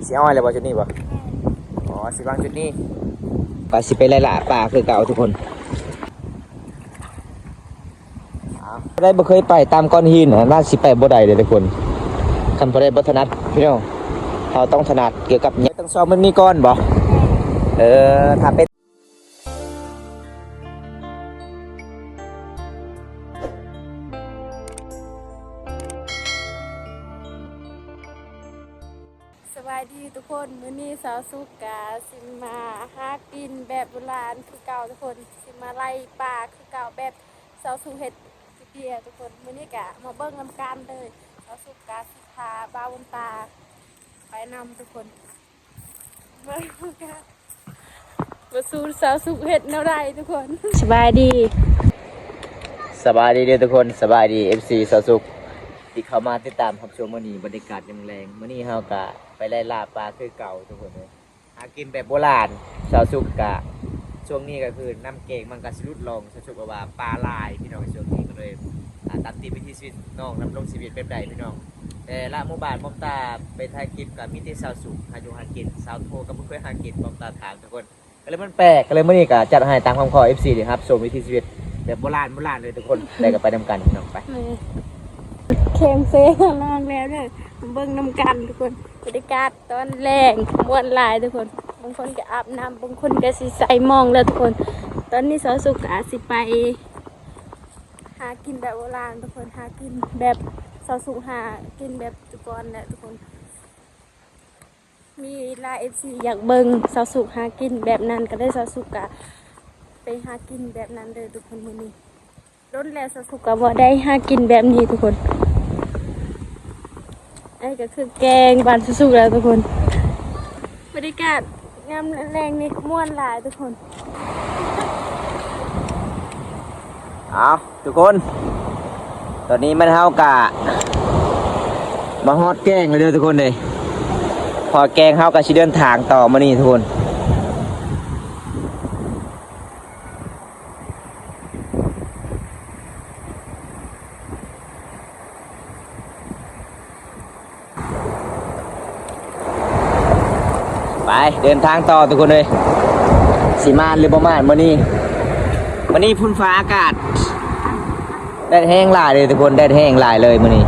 ຊິອ້ອຍແລ້ວບໍ່ ຈຸດນີ້ບໍ່? ອໍ ຊິວາງຈຸດນີ້ ກໍຊິໄປໄລ່ລ່າປາຄືເກົ່າທຸກຄົນ. ຜູ້ໃດບໍ່ເຄີຍໄປຕາມກ້ອນຫີນນະ ໜ້າຊິໄປບໍ່ໄດ້ເດ້ທຸກຄົນ. ຄັນຜູ້ໃດບໍ່ຖະໜັດພີ່ນ້ອງ ເຮົາຕ້ອງຖະໜັດກ່ຽວກັບຫຍັງ ຕ້ອງຊອກມັນມີກ້ອນບໍ່? ເອີ ຖ້າເປັນ ສະບາຍດີທຸກຄົນ ມື້ນີ້ສາວສຸກກະຊິມາຫາກິນແບບໂບລານຄືເກົ່າທຸກຄົນ ຊິມາໄລ່ປາຄືເກົ່າ ແບບສາວສຸກເຮັດທຸກເທື່ອທຸກຄົນ. ມື້ນີ້ກະມາເບິ່ງນຳກັນເລີຍ ສາວສຸກກະຊິພາບ່າວບຸນຕາໄປນຳທຸກຄົນ. ເບິ່ງນຳກັນວ່າສູດສາວສຸກເຮັດແນວໃດທຸກຄົນ. ສະບາຍດີ ສະບາຍດີເດີທຸກຄົນ ສະບາຍດີ ເອັຟຊີ ສາວສຸກ ທີ່ເຂົ້າມາຕິດຕາມຮັບຊົມມື້ນີ້. ບັນຍາກາດຍາມແລງ ມື້ນີ້ເຮົາກະໄປໄລ່ລ່າປາຄືເກົ່າທຸກຄົນເອີຍ ຫາກິນແບບໂບລານ. ສາວສຸກກະ ຊ່ວງນີ້ກະຄືນ້ຳແກງມັນກະຊິຫຼຸດລົງ ສາວສຸກກະວ່າປາຫຼາຍພີ່ນ້ອງ ຊ່ວງນີ້ກະເລີຍ ອາ ຕາມຕິດວິຖີຊີວິດນ້ອງ ດຳລົງຊີວິດແບບໃດພີ່ນ້ອງ. ແຕ່ລະໝູ່ບ້ານ ບອມຕາໄປຖ່າຍຄລິບກະມີແຕ່ສາວສຸກຫາຢູ່ຫາກິນ ສາວໂທກະບໍ່ເຄີຍຫາກິນ ບອມຕາຖາມທຸກຄົນ. ກະເລີຍມັນແປກ ກະເລີຍມື້ນີ້ກະຈັດໃຫ້ຕາມຄຳຂໍ ເອັຟຊີ ໄດ້ຮັບຊົມວິຖີຊີວິດແບບໂບລານ ໂບລານເລີຍທຸກຄົນ. ແຕ່ກະໄປນຳກັນພີ່ນ້ອງ ໄປ ແຄມເຊນາງແລ້ວເດີ ເບິ່ງນຳກັນທຸກຄົນ. ບັນຍາກາດຕອນແລງມ່ວນຫຼາຍທຸກຄົນ ບາງຄົນກະອາບນ້ຳ ບາງຄົນກະຊິໃສ່ໝ້ອງແລ້ວທຸກຄົນ. ຕອນນີ້ສາວສຸກກະຊິໄປຫາກິນແບບໂບລານທຸກຄົນ ຫາກິນແບບສາວສຸກຫາກິນແບບແຕ່ກ່ອນແຫຼະທຸກຄົນ. ມີຫຼາຍເອັຟຊີຢາກເບິ່ງສາວສຸກຫາກິນແບບນັ້ນ ກະເລີຍສາວສຸກກະໄປຫາກິນແບບນັ້ນເດີທຸກຄົນ. ມື້ນີ້ດົນແລ້ວສາວສຸກກະບໍ່ໄດ້ຫາກິນແບບນີ້ທຸກຄົນ. ອັນນີ້ກະຄືແກງບ້ານສາວສຸກແລ້ວທຸກຄົນ. ບັນຍາກາດຍາມແລງນີ້ມ່ວນຫຼາຍທຸກຄົນ. ເອົາ ທຸກຄົນ ຕອນນີ້ມັນ ເຮົາກະມາຮອດແກ້ງແລ້ວເດີທຸກຄົນເດີ. ຮອດແກ້ງເຮົາກະຊິເດີນທາງຕໍ່ມື້ນີ້ທຸກຄົນ. ໄປເດີນທາງຕໍ່ທຸກຄົນເອີຍ ຊິມ່ານຫຼືບໍ່ມ່ານມື້ນີ້. ມື້ນີ້ພຸ້ນຟ້າອາກາດ ແດດແຮງຫຼາຍເລີຍທຸກຄົນ ແດດແຮງຫຼາຍເລີຍມື້ນີ້.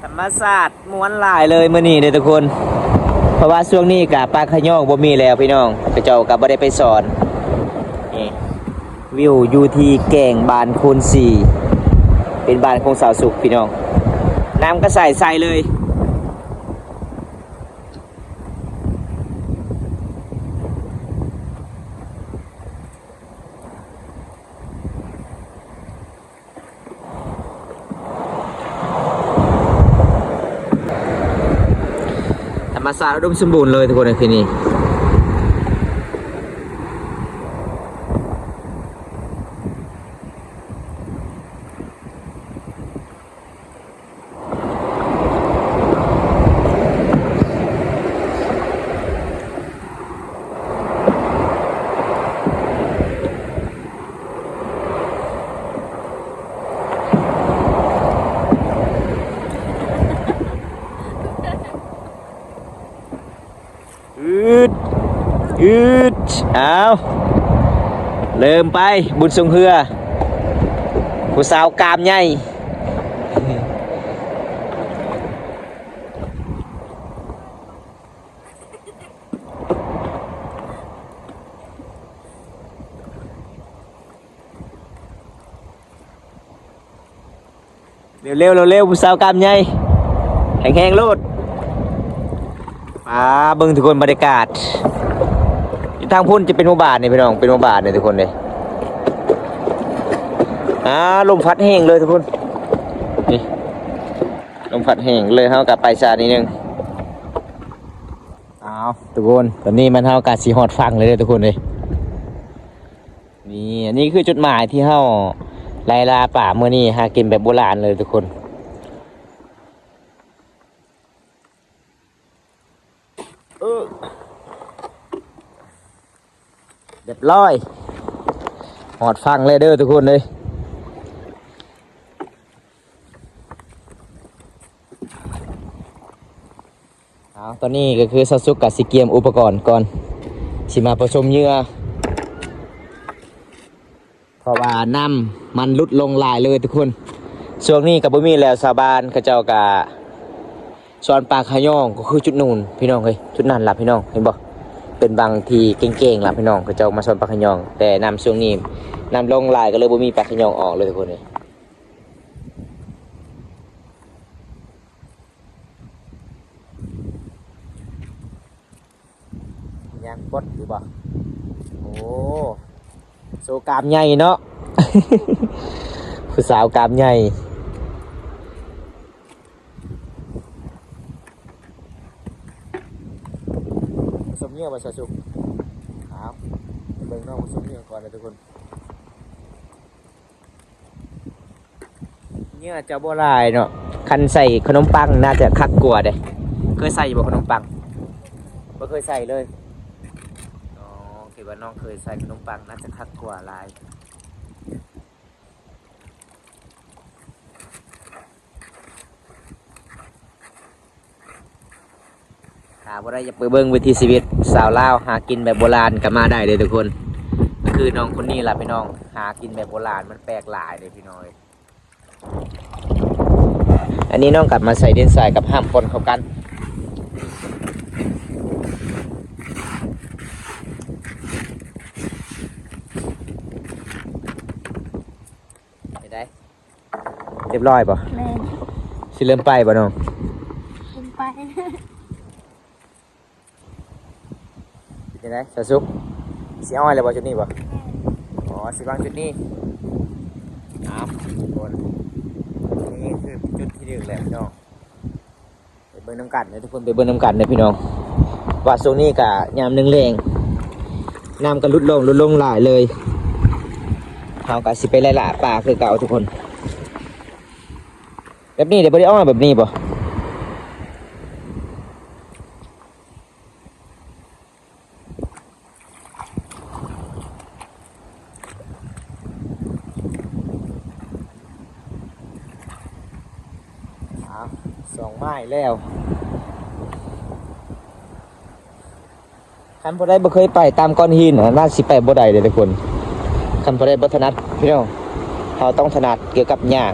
ທຳມະຊາດມ່ວນຫຼາຍເລີຍມື້ນີ້ເດີທຸກຄົນ ເພາະວ່າຊ່ວງນີ້ກະປາຂະຍອງບໍ່ມີແລ້ວພີ່ນ້ອງ ເຂົາເຈົ້າກະບໍ່ໄດ້ໄປສອນ. ນີ້ ວິວຢູ່ທີ່ແກ້ງບ້ານໂຄນສີ ເປັນບ້ານຂອງສາວສຸກພີ່ນ້ອງ ນ້ຳກະໃສໃສເລີຍ. ທຳມະຊາດອຸດົມສົມບູນເລີຍທຸກຄົນ ໃນທີ່ນີ້. ອືດ ອືດ ອ້າວ ເລີ່ມໄປ ບຸນຊ່ວງເຮືອ ຜູ້ສາວກ້າມໃຫຍ່. ເລັວໆ ເລັວໆ ຜູ້ສາວກ້າມໃຫຍ່ ແຮງໆ ໂລດ. ອ່າ ເບິ່ງທຸກຄົນ ບັນຍາກາດຢູ່ທາງພຸ້ນຈະເປັນໝູ່ບ້ານນີ້ພີ່ນ້ອງ ເປັນໝູ່ບ້ານນີ້ທຸກຄົນເດ້. ອ່າ ລົມພັດແຮງເລີຍທຸກຄົນ ນີ້ ລົມພັດແຮງເລີຍ ເຮົາກະໄປຊ້ານິດໜຶ່ງ. ອ້າວ ທຸກຄົນ ຕອນນີ້ມັນ ເຮົາກະຊິຮອດຝັ່ງເລີຍເດີທຸກຄົນເດ້. ນີ້ ອັນນີ້ຄືຈຸດໝາຍທີ່ເຮົາ ໄລ່ລ່າປາມື້ນີ້ຫາກິນແບບໂບລານເລີຍທຸກຄົນ. ເອີ ຮຽບຮ້ອຍ ຮອດຝັ່ງແລ້ວເດີທຸກຄົນເອີຍ. ເອົາ ຕອນນີ້ກໍຄືຊາວສຸກກໍຊິກຽມອຸປະກອນກ່ອນ ຊິມາປະສົມເຫຍື່ອ ເພາະວ່ານ້ຳມັນຫຼຸດລົງຫຼາຍເລີຍທຸກຄົນ. ຊ່ວງນີ້ກໍບໍ່ມີແລ້ວ ຊາວບ້ານເຂົາເຈົ້າກໍຊ້ອນປາຂະຍອງ ກໍຄືຈຸດນັ້ນພີ່ນ້ອງເອີຍ ຈຸດນັ້ນລະພີ່ນ້ອງ ເຫັນບໍ່? ເປັນວັງທີ່ເກັ່ງໆລະພີ່ນ້ອງ ເຂົາເຈົ້າມາຊ້ອນປາຂະຍອງ ແຕ່ນ້ຳຊ່ວງນີ້ນ້ຳລົງຫຼາຍ ກໍເລີຍບໍ່ມີປາຂະຍອງອອກເລີຍທຸກຄົນເອີຍ. ຍັງປົດຢູ່ບໍ່? ໂອ້ ໂຊກາມໃຫຍ່ເນາະ ຜູ້ສາວກາມໃຫຍ່. ປະສົມເຫຍື່ອບໍ່ຊາວສຸກ? ເອົາ ເບິ່ງນ້ອງປະສົມເຫຍື່ອກ່ອນເດີທຸກຄົນ. ເຫຍື່ອຈະບໍ່ຫຼາຍເນາະ ຄັນໃສ່ຂະໜົມປັງໜ້າຈະຄັກກວ່າເດ້. ເຄີຍໃສ່ຢູ່ບໍ່ຂະໜົມປັງ? ບໍ່ເຄີຍໃສ່ເລີຍ. ອໍ ຄິດວ່ານ້ອງເຄີຍໃສ່ຂະໜົມປັງ ໜ້າຈະຄັກກວ່າຫຼາຍ. ຖ້າຜູ້ໃດຢາກໄປເບິ່ງວິຖີຊີວິດຊາວລາວຫາກິນແບບໂບລານກໍມາໄດ້ເດີທຸກຄົນ. ຄືນ້ອງຄົນນີ້ລະພີ່ນ້ອງ ຫາກິນແບບໂບລານມັນແປກຫຼາຍເດ້ພີ່ນ້ອງເອີຍ. ອັນນີ້ນ້ອງກັບມາໃສ່ເດນຊາຍກັບຫ້າມປົນເຂົ້າກັນ. ເຮັດໄດ້? ຮຽບຮ້ອຍບໍ່? ແມ່ນ. ຊິເລີ່ມໄປບໍ່ນ້ອງ? ເລີ່ມໄປ. ເປັນຈັ່ງໃດ ຊາວສຸກ? ຊິເອົາໃຫ້ແລ້ວບໍ່ຈຸດນີ້ບໍ່? ແມ່ນ. ອໍ ຊິວາງຈຸດນີ້. ເອົາ ທຸກຄົນ ນີ້ຄືຈຸດທີ່ໜຶ່ງແຫຼະພີ່ນ້ອງ. ໄປເບິ່ງນຳກັນເດີທຸກຄົນ ໄປເບິ່ງນຳກັນເດີພີ່ນ້ອງ ວ່າຊ່ວງນີ້ກະຍາມແລງໆ ນ້ຳກະຫຼຸດລົງ ຫຼຸດລົງຫຼາຍເລີຍ. ເຮົາກະຊິໄປໄລ່ລ່າປາຄືເກົ່າທຸກຄົນ. ແບບນີ້ເດ ບໍ່ໄດ້ອ້ອມແບບນີ້ບໍ່? ອ້າວ ສອງໄມ້ແລ້ວ. ຄັນຜູ້ໃດບໍ່ເຄີຍໄປຕາມກ້ອນຫີນນະ ໜ້າຊິໄປບໍ່ໄດ້ເດ້ທຸກຄົນ. ຄັນຜູ້ໃດບໍ່ຖະໜັດພີ່ນ້ອງ ເຮົາຕ້ອງຖະໜັດກ່ຽວກັບຍ່າງ.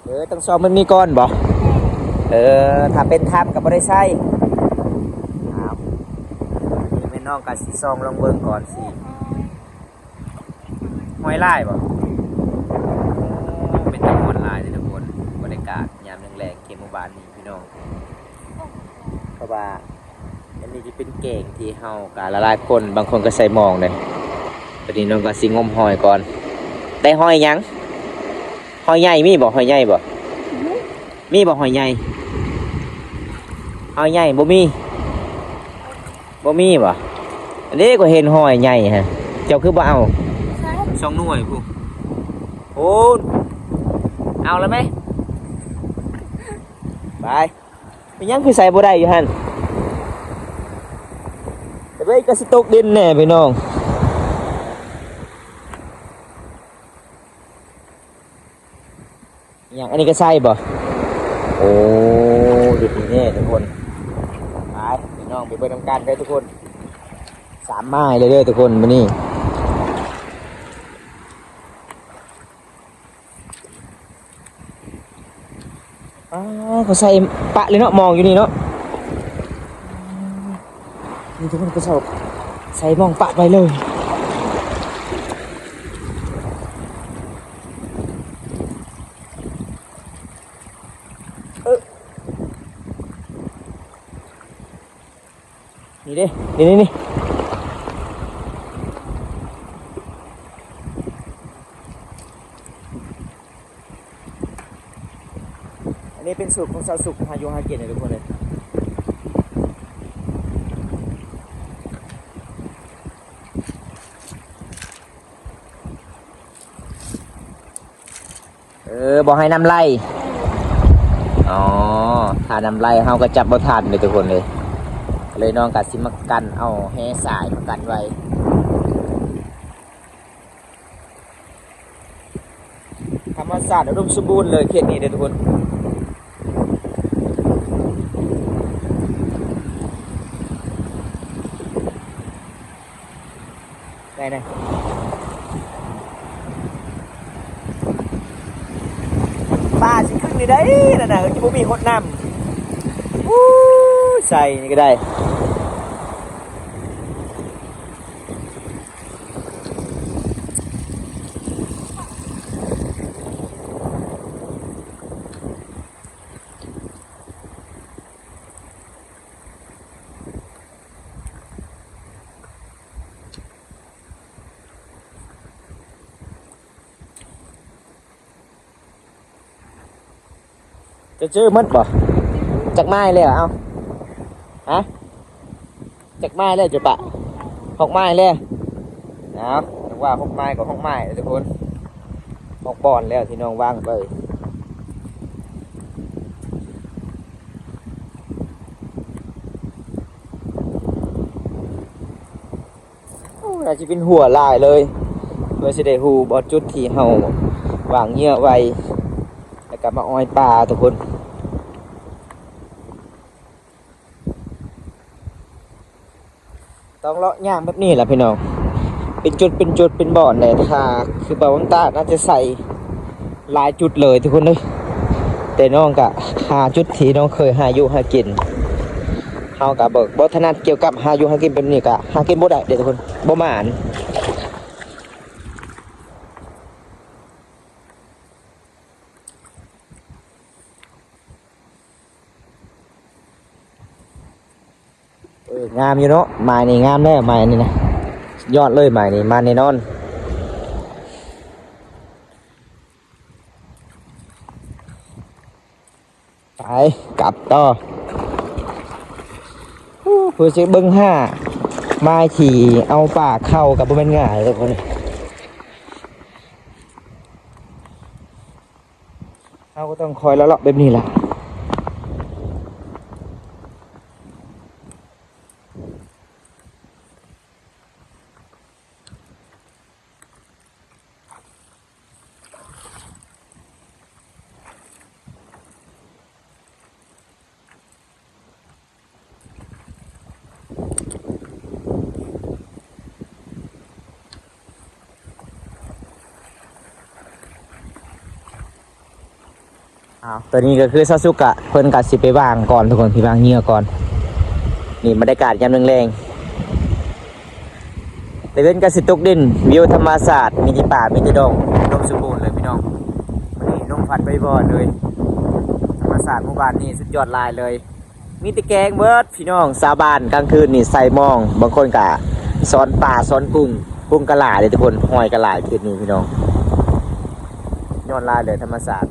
ເອີ ຕ້ອງຊອກມັນມີກ່ອນບໍ່? ເອີ ຖ້າເປັນຖ້ຳກໍບໍ່ໄດ້ໃຊ້. ອ້າວ ນີ້ແມ່ນ້ອງກໍຊິຊອກລອງເບິ່ງກ່ອນຊິ. ຫອຍຫຼາຍບໍ່? ໂອ້ ເປັນຕາມ່ວນຫຼາຍເດ້ທຸກຄົນ. ບັນຍາກາດຍາມແລງໆ ເຂດໝູ່ບ້ານນີ້ພີ່ນ້ອງ ເພາະວ່າອັນນີ້ຊິເປັນແກ້ງທີ່ເຮົາກະຫຼາຍໆຄົນ ບາງຄົນກໍໃສ່ໝ່ອງເດ້. ບັດນີ້ນ້ອງກໍຊິງົມຫອຍກ່ອນ. ໄດ້ຫອຍຫຍັງ? ຫອຍໃຫຍ່ມີບໍ່? ຫອຍໃຫຍ່ບໍ່? ມີບໍ່ຫອຍໃຫຍ່? ຫອຍໃຫຍ່ບໍ່ມີ. ບໍ່ມີບໍ່? ອັນນີ້ກໍເຫັນຫອຍໃຫຍ່ຮະ ເຈົ້າຄືບໍ່ເອົາ? ໃສ່ ສອງໜ່ວຍພຸ້ນ. ໂອ້ ເອົາລະແມະ. ໄປ. ເປັນຫຍັງຄືໃສ່ບໍ່ໄດ້ຢູ່ຫັ້ນ? ເອີຍ ກໍຊິຕົກດິນແນ່ພີ່ນ້ອງ. ອີຫຍັງ ອັນນີ້ກໍໃສ່ບໍ່? ໂອ້ ຢູ່ທີ່ນີ້ທຸກຄົນ. ໄປພີ່ນ້ອງ ໄປເບິ່ງນຳກັນເດີທຸກຄົນ. ສາມໄມ້ເລີຍເດີທຸກຄົນມື້ນີ້. ອ້າ ເຂົາໃສ່ປະເລີຍເນາະ ມອງຢູ່ນີ້ເນາະ. ນີ້ທຸກຄົນ ເຂົາເຈົ້າໃສ່ມອງປະໄວ້ເລີຍ. ເອີ ນີ້ເດ້ ນີ້ໆໆ ອັນນີ້ເປັນສູດຂອງຊາວສຸກ ຫາຢູ່ຫາກິນເດີທຸກຄົນເດີ. ເອີ ບໍ່ໃຫ້ນ້ຳໄຫຼ. ອໍ ຖ້ານ້ຳໄຫຼເຮົາກໍຈັບບໍ່ທັນເດ້ທຸກຄົນເອີຍ. ເລີຍນ້ອງກໍຊິມາກັ້ນເອົາແຫສາຍມາກັ້ນໄວ້. ທຳມະຊາດອຸດົມສົມບູນເລີຍເຂດນີ້ເດີທຸກຄົນ. ໄດ້ ໄດ້ ປາຊິຂຶ້ນນີ້ໄດ້ນັ້ນນະ ເອີ ບໍ່ມີຫົດນ້ຳ. ອູ້ຍ ໃສ່ນີ້ກໍໄດ້. ເຈົ້າຈື່ໝົດບໍ່? ຈັກໄມ້ແລ້ວ ເອົ້າ ຮະ? ຈັກໄມ້ແລ້ວເຈົ້າປະ? ຫົກໄມ້ແລ້ວ. ເອົ້າ ນຶກວ່າຫົກໄມ້ກໍຫົກໄມ້ເດີທຸກຄົນ. ຫົກບ່ອນແລ້ວທີ່ນ້ອງວາງໄປ. ໂອ້ ໜ້າຊິເປັນຫົວຫຼາຍເລີຍ ເພື່ອຊິໄດ້ຮູ້ບ່ອນຈຸດທີ່ເຮົາວາງເຫຍື່ອໄວ້ ແລ້ວກໍມາອອຍປາທຸກຄົນ. ຕ້ອງເລາະຍ່າງແບບນີ້ລະພີ່ນ້ອງ ເປັນຈຸດ ເປັນຈຸດ ເປັນບ່ອນແຫຼະ. ຖ້າຄືບ່າວວັງຕາ ໜ້າຈະໃສ່ຫຼາຍຈຸດເລີຍທຸກຄົນເອີຍ. ແຕ່ນ້ອງກະຫາຈຸດທີ່ນ້ອງເຄີຍຫາຢູ່ຫາກິນ ເຮົາກະບໍ່ ບໍ່ຖະໜັດກ່ຽວກັບຫາຢູ່ຫາກິນແບບນີ້ ກະຫາກິນບໍ່ໄດ້ເດ້ທຸກຄົນ ບໍ່ໝານ. ເອີ ງາມຢູ່ເນາະ ໝາຍນີ້ງາມແລ້ວ ໝາຍນີ້ນະ ສຸດຍອດເລີຍ ໝາຍນີ້ມາແນ່ນອນ. ໄປ ກັບຕໍ່. ໂອ້ ເພື່ອຊິເບິ່ງຫາໝາຍທີ່ເອົາປາເຂົ້າກໍບໍ່ແມ່ນງ່າຍເດ້ທຸກຄົນ. ເຮົາກໍຕ້ອງຄອຍເລາະໆແບບນີ້ແຫຼະ. ອ້າວ ຕອນນີ້ກໍຄືຊາວສຸກກະ ເພິ່ນກະຊິໄປວາງກ່ອນທຸກຄົນ ຊິວາງເຫຍື່ອກ່ອນ. ນີ້ບັນຍາກາດຍາມແລງໆ ຕາເວັນກໍຊິຕົກດິນ ວິວທຳມະຊາດ ມີແຕ່ປ່າ ມີແຕ່ດອງ ອຸດົມສົມບູນເລີຍພີ່ນ້ອງ. ມື້ນີ້ລົມພັດບໍ່ໆເລີຍ ທຳມະຊາດໝູ່ບ້ານນີ້ສຸດຍອດຫຼາຍເລີຍ. ມີແຕ່ແກ້ງເບິດພີ່ນ້ອງ ຊາວບ້ານກາງຄືນນີ້ໃສ່ມອງ ບາງຄົນກະຊ້ອນປາຊ້ອນກຸ້ງ ກຸ້ງກະຫຼາຍເດ້ທຸກຄົນ ຫອຍກະຫຼາຍເຂດນີ້ພີ່ນ້ອງ ຍອດຫຼາຍເລີຍທຳມະຊາດ.